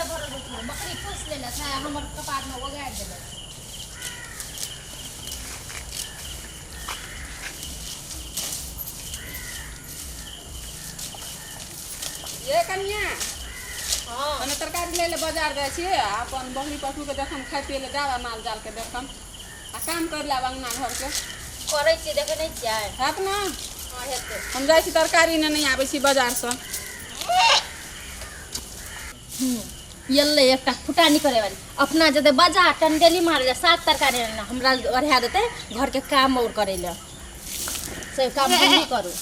भरल बैठल बकरी पोसि लेलक है हमर कपारमे ओगारि देलक। ये कनिया। हाँ। कने तरकारी लै लए बाजार जाइ छी आ अपन बकरी पशुके देखम, खाइ पियै लए जाब आ माल जालके देखम आ काम करि लेब अङ्गना घरके। करै छियै, देखै नहि छियै? हैत ने? हँ, हेतै। हम जाइ छी तरकारी नेने आबै छी बाजारसँ। एलै एकटा फुटानी करे वाली, अपना जेतै बाजार टंडेली मारे लए, साग तरकारी आनै, हमरा ओढ़ा देतै घरके काम और करै लए। से काम हम नहीं करू,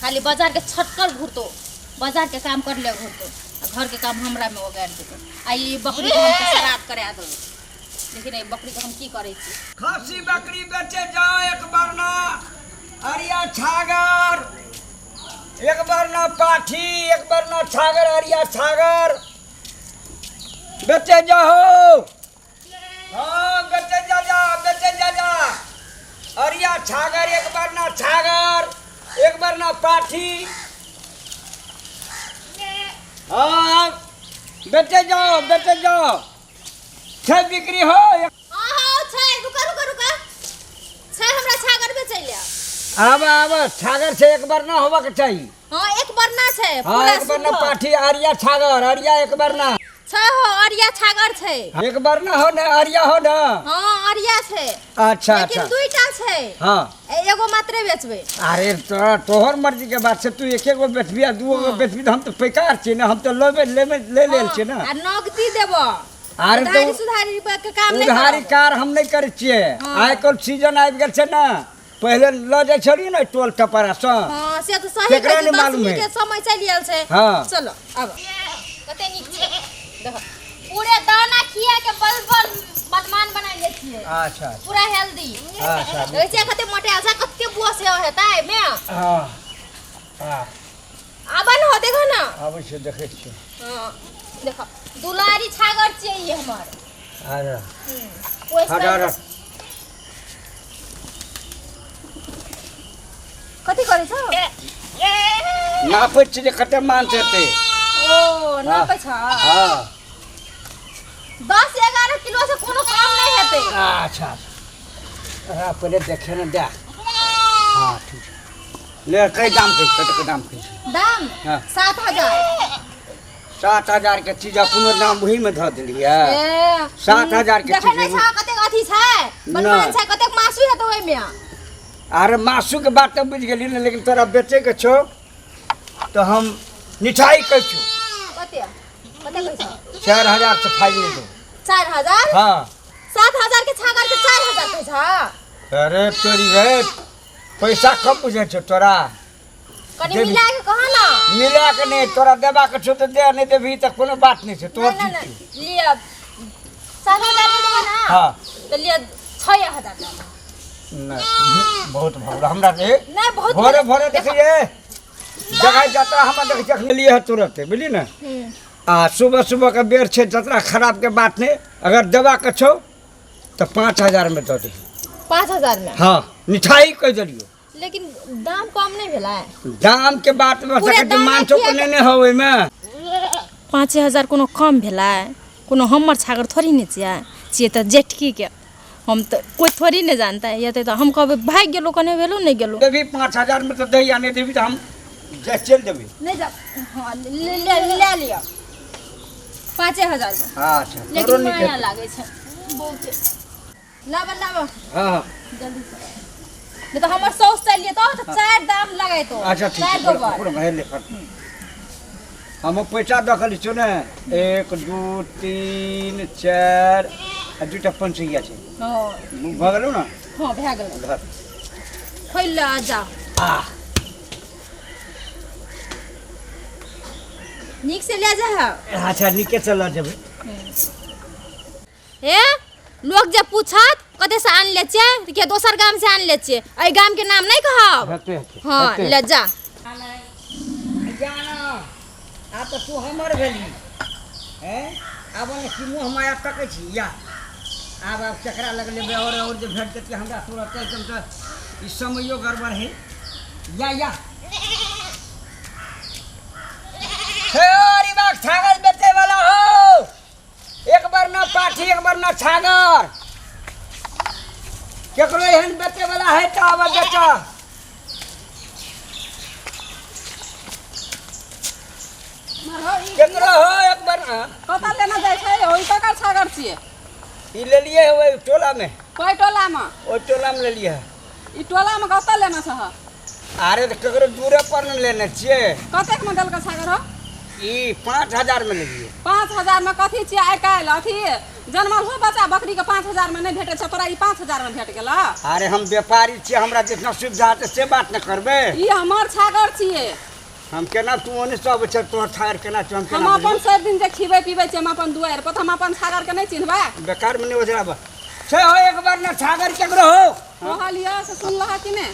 खाली बाजार के छटकल घुरतो, बाजार के काम कर ले घुरतो आ घर के काम हमरा में ओगारि देतो। आ ई बकरी के हम श्राद्ध करा देबै। लेकिन एहि बकरी के हम की करै छी? खस्सी बकरी बेचे जाओ, एक बरना अरिया छागर, एक बरना पाठी, एक बरना छागर, अरिया छागर बेचे जाओ। हाँ बेचे जा जा, बेचे जा जा, अरिया छागर, एक बरना छागर, एक बरना पाठी। हाँ बेचे जाओ, बेचे जाओ, छै बिक्री हो। हाँ हाँ छै, रुका रुका रुका, छै हमरा छागर बेचै ले। आब आब छागर छै, एक बार ना होबा के चाही। हाँ एक बार ना छै। हाँ पूरा एक बार ना शुद्ध। पाठी अरिया छागर, अरिया एक बार ना छै हो, अरिया छागर छै। एक बार ना हो ना, अरिया हो ना। हाँ अरिया छै। अच्छा लेकिन अच्छा दुईटा छै। हाँ एगो मात्रे बेचबै। अरे तोहर मर्जी के बात छै, तू एक एगो बेचबी आ दूगो हाँ। बेचबी तऽ हम तऽ पैकार छियै ने, हम तऽ लेबे लेबे ले लेल छियै ने। आ नगदी देबो। अरे तो उधारी सुधारी के काम नहीं उधारी करब। कार हम नहीं करै छियै। हाँ। आइ काल्हि सीजन आबि गेल छै ने, पहिले लऽ जाइ छलियै ने टोल टपरा सँ। हाँ से तऽ सही केकरा कहै छी, नहि मालूम दसमी है। के समय चलि आयल छै। हाँ। चलो अब कते नीक छै देखो, पूरे दाना खिया के बल बल बदमान बना ले छियै। अच्छा पूरा हेल्दी। अच्छा। देखै छियै कते मोटायल छै, कते बुआ से हेतै मे। हाँ हाँ आबन हो, देखो ना। आबै छै, देखै छियै। हाँ देखो दुलारी छागर छियै ई हमर। अरे ओहि हजार कथी करै छौ? नापै छियै जे कते मान छै एते। ओ नापै छ? हाँ। 10-11 किलो से कोनो काम नहीं हेतै। अच्छा अच्छा पहिले देखे ने दे। हाँ ठीक छै। ले कै दाम कहै छै, कते दाम कहै छै? दाम हाँ। 7000। 7000 के चीज अपनो दाम वही में धऽ देलियै। ए, 7000 के देखै चीज नहि छौ कतेक अथी छै, बनमान नहि। छै, कतेक मासु हेतै ओहिमे। अरे मासु के बात तऽ बुझि गेली ने, लेकिन तोरा बेचे के छौ तऽ हम निठाई कहै छौ। कते कते कहै छौ? 4000 से फाइनल दो। 4000? हाँ। 7000 के छागर के 4000 कहै छौ? अरे तोरी रे, पैसा कम बुझै छौ तोरा। कनी देबी। मिला के कह ना। मिला के नहीं, तोरा देबा के छौ तऽ दे, नहीं देबही तऽ कोनो बात नहीं छै, तोहर नहीं, चीज नहीं, छौ। लिअ 7000 नहीं देबा ना। हाँ। तऽ लिअ 6000 दे। नहीं, बहुत भऽ गेल हमरा रे। नहीं, बहुत भोरे भेल। भोरे देखिए जगह जतरा हमरा देखै छियै अखन लिए है तुरंते, बुझली ने। आ सुबह सुबह के बेर छै, जतरा खराब के बात नहीं, अगर देबा के छौ तऽ 5000 में दऽ दही। 5000 में? हाँ मिठाई कहि देलियौ। लेकिन दाम कम नहीं भेलै। दाम के बात में पूरे सकै दाना मानसो खिया के लेने हो ओहिमे। 5000 कोनो कम भेलै? कोनो हमर छागर थोड़ी ने छियै, छियै तऽ जेठकी के, हम तऽ कोइ थोड़ी ने जानतै। एतै तऽ हम कहबै भागि गेलहुँ, कने भेलहुँ नहि गेलहुँ। देबही 5000 में तऽ दही, आ नहि देबही तऽ हम जा चलि देबै। नहि जा, हाँ ले ले ले लिअ 5000 में। अच्छा, लेकिन तोरो नीक माया हेतौ। लागै छै बहुत। लाबऽ लाबऽ। हाँ। जल्दी से, नहीं तो हमर सौस चलि जेतौ तऽ चारि दाम लगैतो। अच्छा ठीक चारि छै, गो बर। पूरा भरि ले। हम पैसा दऽ के छियौ ने, 1 2 3 4 आ 2टा पंचैया छै। हाँ। भऽ गेलौ ने? हाँ भए गेलै। धर। खोलि ले आ जा। आ। नीक से ले जा। अच्छा नीके से लऽ जेबै। हे लोग जे पूछत कते से आनले छियै तऽ के दोसर गाम से आनले छियै, एहि गाम के नाम नहीं कहब। हेतै, हेतै, हाँ हेतै। ले जा। जाना आब तऽ तू हमर भेली हैं, आब ने की मुँह माया तकै छी या आब आब केकरा लग लेबै और जे भेट जेतै हमरा तुरत एकदम तऽ ई समयो गड़बड़ है। या या हे अरे बाग छागल बेचे वाला हो। बरना छागर केकरो एहन बेचे वाला है तऽ आबऽ बेचऽ। केकरो हो एक बार। कतऽ लेना जाइ छै हो? ई ककर छागर छियै? ई लेलियै है ओहि टोला में। कोइ टोला में? ओहि टोला में लेलियै है। ई टोला में कतऽ लेना छह? अरे तऽ केकरो दूरे पर ने लेने छियै। कतेक में देलकै छागर हो? ई 5000 में लेलियै। 5000 में कथी छियै? आइ काल्हि अथी जनमल हो बच्चा बकरी के 5000 में नहि भेटै छै, तोरा ई 5000 में भेट गेल? अरे हम व्यापारी छियै, हमरा जितना सुविधा हेतै से बात ने करबै। ई हमर छागर छियै। हम केना तू ओने से अबै छै तोहर छागर केना छौ? हम हम केना अपन सब दिन जे खिबै पीबै छियै हम अपन दुआरि पर, तऽ हम अपन छागर के नहि चिन्हबै? बेकार में नहि ओझराब छै हो। एक बार ने छागर केकरो हो। कहलियै से सुनलह कि नहि?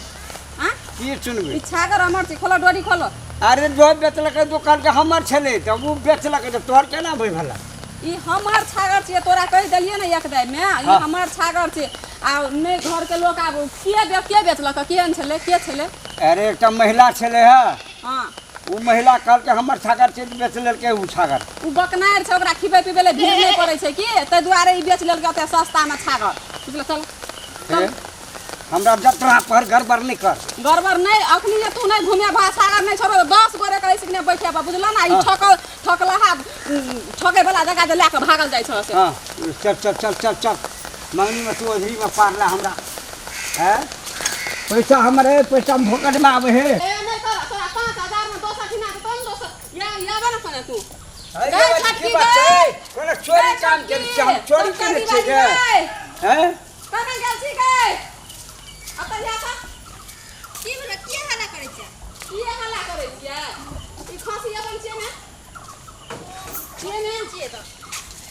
आँ? की सुनबै? ई छागर हमर छै। खोलो डोरी खोलो। अरे जो बेचलकै दोकान के हमर छलै तऽ ओ बेचलकै तऽ तोहर केना भइ भला? ई हमर छागर छियै, तोरा कहि देलियै ने एक दाइ मे, ई हमर छागर छियै। आ नहि घर के लोक आब के के बेचलक, केहन छलै, के छलै? अरे एकटा महिला छलै हे। हँ। ओ महिला कहलकै हमर छागर छै, बेच लेलकै ओ छागर। ओ बकनारि छै, ओकरा खिबै पिबै लए भीड़ नहि पड़ै छै कि, ताहि दुआरे ई बेच लेलकै ओते सस्तामे छागर। बुझल? चल। हे, हमरा जतरा पर गड़बड़ नहि कर। गड़बड़ नहि, अखनी जे तू नहि घुमे भा छागर नहि छोड़ो, 10 गोरे करै छै बैठे बा, बुझल ना? ई ठकल ठकलहा ठकै वाला जगह जे लए कऽ भागल जाइ छौ से। हँ, चल चल चल चल चल। मंगनी में तू ओझरी में पारला हमरा हैं। पैसा हमर है, पैसा हम भोकट में आवे है। ए नहि कर, तोरा 5000 में दोसर ठिना के तोन दोसर या याबे ना कोने तू। है, गै ये छोटकी की बात गै। छै? कोनो चोरी गै काम छोटकी, केने छियै हम? चोरी केने छोटकी छियै बाजी गे? गै। हैं? कखन गेल छी गै? अतऽ या तऽ। की भेलै? किया हल्ला करै छियै? किए हल्ला करै छियै? ई खसी अपन छियै ने? छियै ने? छियै तऽ।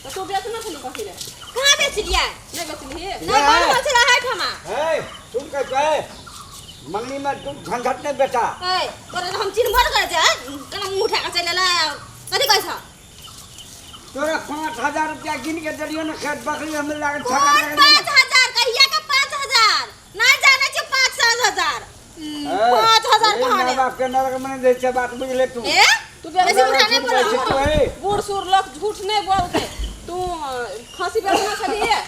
तऽ तू बेचने छली कथी ले? कहाँ बेचलियै? नहि बेचलिही? नहि, बनल छलै एहिठमा। है, सुन के कहे मंगनी में तू झंझट नहीं बेटा। ए तोरा तऽ हम चिन्हबो नहि करै छियै, केना मुँह उठा कऽ चलि एलै? कथी कहै छह? तोरा 5000 रुपया गिन के देलियो ने खेत बकरी हम लागल कोन छागर लागल। 5000? कहिया के 5000? नहि जानै छियै 5-7 हजार। 5000 कहाँ माय रे? बाप के नरक में नहीं दै छै, बात बुझ ले तू। ए तू बेसी बेचने उठा नहि झूठ बोलै बोल। छै तू, हे। बूढ़ सूढ़ लोक झूठ नहि बोलतै। तू खसी बेचने छलियै?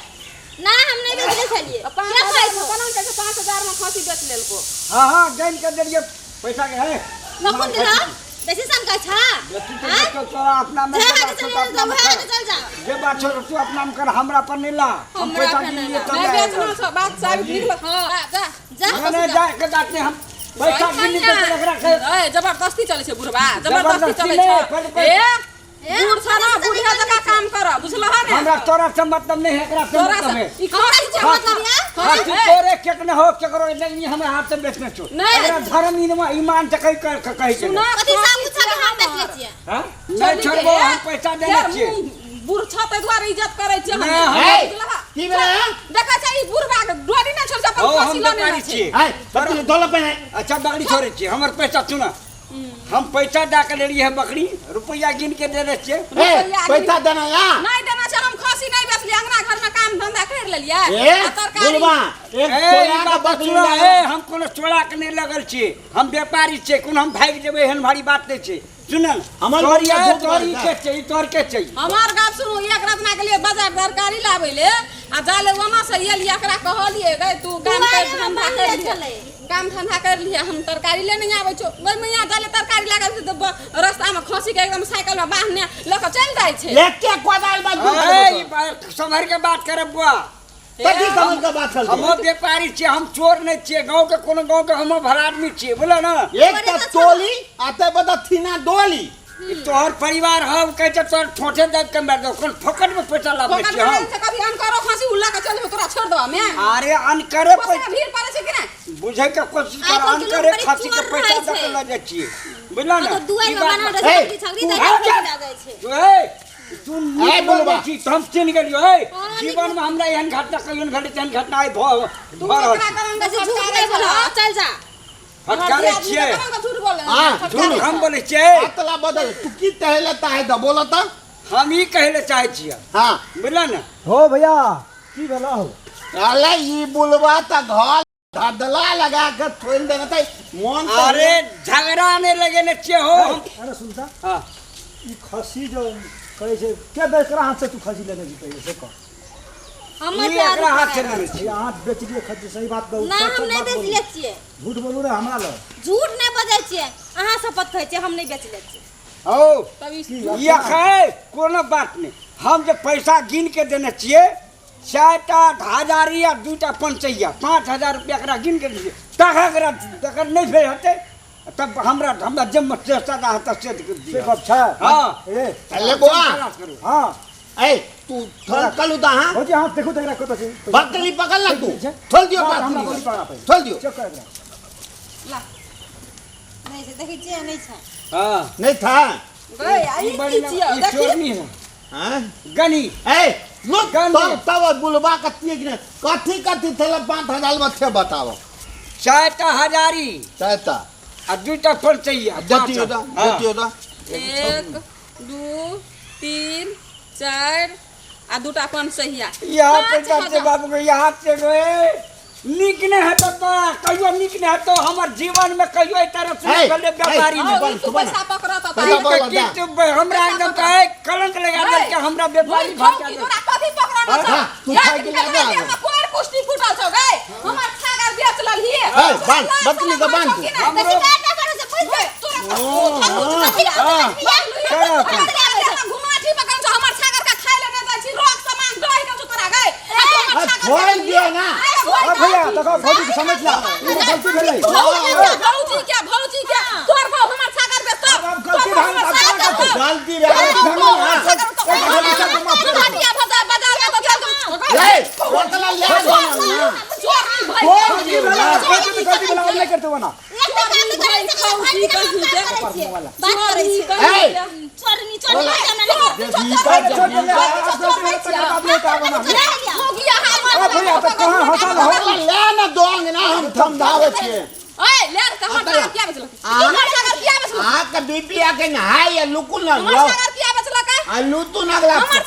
ना, हम नहि बेचने छलियै। तऽ पाँच के हजार खाइ मे छौ? केना कहै छै 5000 मे खसी बेच लेलको? हाँ हाँ, गिन के देलियो पैसा के है। नखुन दिना बेसी सन कहै छह? बेटी तो आँय? बेचो, तोरा अपना में जे जे हाथ बात छौ चलि तो अपना जाओ, में वएह कर। चल जा। जे बात छौ तू अपना में कर, हमरा पर नहीं ला। हम हमरा पैसा पर गिन नहीं लिए ला। तब नहि जाएगा। बेचना छौ बात साबित निकल। हाँ, जा। जा। नहीं नहीं, जाए के बात नहीं, हम पैसा गिन लिए तो एकरा के ए जबरदस्ती चलै छै बुढ़बा, जबरदस्ती जबरदस्ती चलै नहि, छै। पहिले- ए बूढ़ छ ना, बुढ़िया जकाँ काम कर, बुझलह ने? हमरा तोरा से मतलब नहीं है, एकरा से तोरा मतलब से है। ई खसी छै मतलब मतलब या? खसी ए, तोरे केकने हो केकरो नहीं, हमरा हाथ से बेचने छौ। नहीं। एकरा धर्म ईमान से कहि कहि कहि के। सुना। कथी खसी साबुन छऽ छै के हम हमर। बेचले छियै? हाँ? नहीं छोड़बो, हम पैसा देने यार, छियै। मुँह बूढ़ छ ताहि दुआरे इज्जत करै छियै हम। नहि, हम- बुझलह? की भेलै? देखै छै ई बुढ़बा के डोरी नहि छोड़ै छै, अपन हो, हम खसी लऽ व्यापारी लेने छै। छियै। है बकरी दोला पे अच्छा बकरी छोड़ै छियै, हमर पैसा सुन। हम पैसा दए के लेलियै है बकरी, रुपैआ गिन के देने छियै। ए पैसा देना या? नहि देना छै। हम खसी नहि बेचलियै, अंगना घर में काम धंधा करि लेलियै ए आ तरकारी बुलबा एक ए, ई चोरा के बात बकरी सुनो, लाओ। ए, हम कोनो चोरा के नहि लगल छियै, हम व्यापारी छियै। कोनो हम भागि जेबै एहन भारी बात नहि छै। सुनल हमर तोहर बकरी ये झूठ तोहर ई बोलै के छै, ई तोहर के छै? हमार गप सुनू। एक रत्ना के लिए बाजार तरकारी लाबै ले आ जाले वहाँ से एलियै, एकरा कहलियै गै तू काम कर दुआरे धंधा हम कर बान्हले लिहे, छलै। काम धंधा कर लिहे, हम तरकारी ले नहीं आबै छौ। गै मैया, जाले तरकारी लागल छै तऽ रास्ता में खसी के एकदम साइकिल में बान्हने लऽ कऽ चलि जाइ छै। लेके कोदाल बा झूठ ए, ई बात सम्हरि के बात करब बुआ। कथी समझ के बात करते? हमो व्यापारी छियै, हम चोर नहि छियै। गाँव के कोनो गाँव के हमो भला आदमी छियै, बुझल ने? एक त टोली आते बता थीना डोली। ई तोहर परिवार हम कहै छै तोहर ठोठे दाबि के मारि दौ। कोन फोकट में पैसा लाबै फोकट छियै में हम? छै कभी अनकरो खसी उल्ला के चल जेबौ, तोरा छोड़ देबा मैं? अरे अनकरे पैसा पैसा भीड़ पड़ै छै कि नहि? बुझै के कोशिश आइ कर। काल्हि के लोक अनकरे बड़ी खसी के चोर पैसा रहै दऽ के छै। लऽ जाइ छियै, बुझल ने? तऽ दुआरि ई में बात बान्हल ए, रहै छै छगरी तू तऽ आ जा। जा जाइ छै। तू ए, तू नीक ए, बोलै बुलबा। छी तऽ हम चिन्ह गेलियौ। ए, हाँ, नीक जीवन में हमरा एहन घटना कहियो नहि भेलै तेहन घटना आइ भऽ तू भऽ रहल एकरा छै। करन बेसी झूठ नहि बोलह, चल जा। फटकारै छियै। झूठ बोले। हाँ, झूठ हम बोलै छियै? बातला बदल। तू की तहले ताहे द बोला त। हम ई कहै लए चाहै छियै, हां। बुझल ने? हो भैया, की भेला हो? अले ई बुलबा त घर धदला लगा के छोड़ देना त मोन त अरे झगड़ा नहि लगेने छियै हो हम। अरे सुनता। हाँ। ई खसी जो कहै छै के बेच करा हाथ से तू खसी लेने छी पहिले से कह। हमर ई एकरा हाथ से लेने छी। भैया अहाँ बेचलियै खस्सी सही बात कहू। ना, सच हम नहि बात बोलू। बेचले छियै। झूठ बोलू ने हमरा लग। झूठ नहि बजै छियै, अहाँ शपथ खाइ छियै, हम नहि बेचले छियै। हौ तब ई ई अखै कोनो बात नहि, हम जे पैसा गिन के देने छियै 4टा हजारी आ 2टा पंचैया, 5000 रुपया एकरा गिन के देलियै, तकर एकरा तकर नहि भेल हेतै तब हमरा हमरा जे सजा हेतै से से दिअ। गप छै। हाँ। ए अरे बौआ। खलास करू। हाँ। ए तू थोड़ा कलू दा। हां भौजी अहाँ देखू तऽ एकरा कतऽ छै। बकली पकड़ ला तू, थोल दियो। हाँ, बात हमरा गोली पकड़ा पड़ै। थोल दियो। चेक कर एकरा। ला नहि छै, देखै छियै, नहि छै। हाँ। नहीं था। गई आ ई ई बड़ी की छियै? ई देखी। चोरनी है। हां गनी ए लो गंदी। तब तब बुलबा कथी कि कथी कथी थेला 5000 में थे बताओ। 4टा हजारी चाहता आ 2टा पंचैया। जतियो दा। हाँ। जतियो दा। 1 2 3 4 आ 2टा पंचैया। यहाँ पे पाँच जाते हजार। बाबू के यहाँ से गए नीक नहीं हेतो तोरा, कहियो नीक नहीं हेतो हमर जीवन में, कहियो एहि तरह से ए, भेलै व्यापारी ए, में। औ, ई तू पैसा पकड़ तऽ पैसा ताहि। पकड़। के किस्त हमरा एकदम कहे कलंक लगा देलकै हमरा व्यापारी भूल खाऊ भाषा की में। तोरा कथी पकड़ना छौ? हाँ, तू एक खाइ के दिन लगा खाइ दे। के कोर कुश्ती फूटल छौ गै। हमर छागर बेच लेलही। ए, बांध, बकली के बांध तू। हमरो शिकायत करू से पूछ। तोरा हाँ, कर अपन। घुमाठी पकड़ छौ, हमर छागर के खाइ ले नहि दै छी, रोग सामान दहि गेल छौ तोरा गै। आ तू हमर आ, छागर छोड़ दियो ना। हाँ भैया देखो भौजी के समझ ला, ई तो गलती भेलै। भौजी के, भौजी के, भौजी के, तोर भाव हमर छागर बेच तब। अब गलती तोर भाव भांग, हमर अब छागर क्या बेच। गलती रे। ए रोकला ले दो ना। गलती भेलै, गलती तऽ गलती भेलै, अब नहि करतै ओना। बात करै छी। ए चोरनी चोरनी हमरा नहि। अरे छोड़ दे, अब गलती भेलै तकर बाद नहि कहब ओना। अरे भैया तऽ कहाँ हँसल हो। रोकला ले ना दोंग ना, हम समझावे छिए। अहाँ के बीपी आके नहाय या लुकु ना लो आ लुतु ना गला। गलती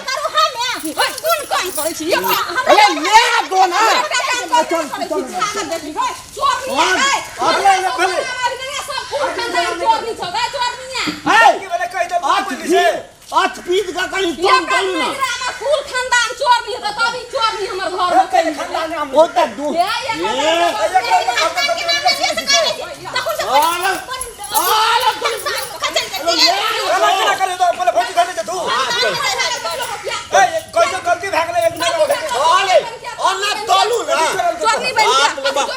करू हमे कोन काम करै छी? अरे ले दो ना। ए की भेलै कहि दे अठ पीत अठ पीत का कहीं तुम करू ना। कुल खानदान चोर नहीं होता तभी चोर नहीं हमर घर में। खानदान हम ओ त दू ए, ए केना केना करे तो पहिले भौजी घर तू। ए कैसे गलती भए गेलै एक मिनट हो गेलै। अरे ओना तलू ना। चोरनी बन बाप रे बाप।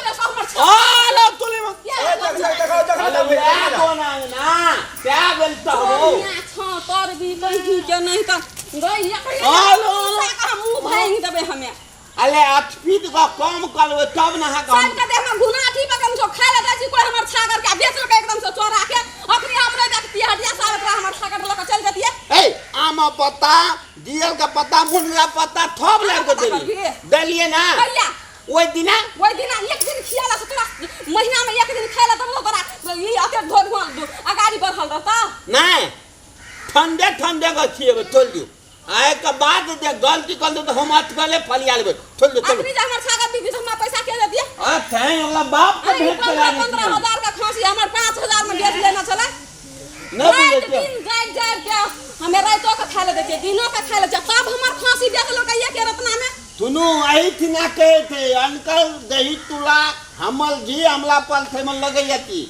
आलो तुली म ए देख देख देखो देख अरे ले दो ना ना क्या बोलता हो। तोर भी कहीं के नहीं त गई आलो। मुंह भांग देबै हमे। अरे अठ पीत का कम करबे तब ना हा कम। सबके देह में घुनाठी पकड़ छौ, खाय ले दै छी कोइ हमर छागर के बेच लकै एकदम से चोरा के। अखनी हम नहि देखतियै, हटिया साल ओकरा हमर छागर लऽ के चलि जतियै। ए आम पत्ता दियल का पत्ता मुनगा पत्ता थोप लाग के देली देलिए ना। कहिया? ओइ दिना। ओहि दिना एक दिन खियाला से तोरा महीना में एक दिन खाय ले तब तोरा ई अते धो धो अगाड़ी बढ़ल रहता। नहीं ठंडे ठंडे का खिएबे तोल दियो। आए के बाद जे गलती कर दे तो हम अटकले फलिया लेबे तोल दियो चलो। अखनी जे हमर छागर बिक हमरा पैसा के दे दिए? आ थैं वाला बाप के भेंट करा 15,000 का खांसी हमर 5,000 में बेच लेना छलै। न राति बुझे दिन जागि जागि के हमे राइतो के खाय ले दै छियै, दिनो के खाय ले छियै, तब हमर खांसी बेच लेलकै एक रत्ना में। सुनू एही थिना कहे थे अंकल दही तुला हमल घी हमला पल थे मन लगैया की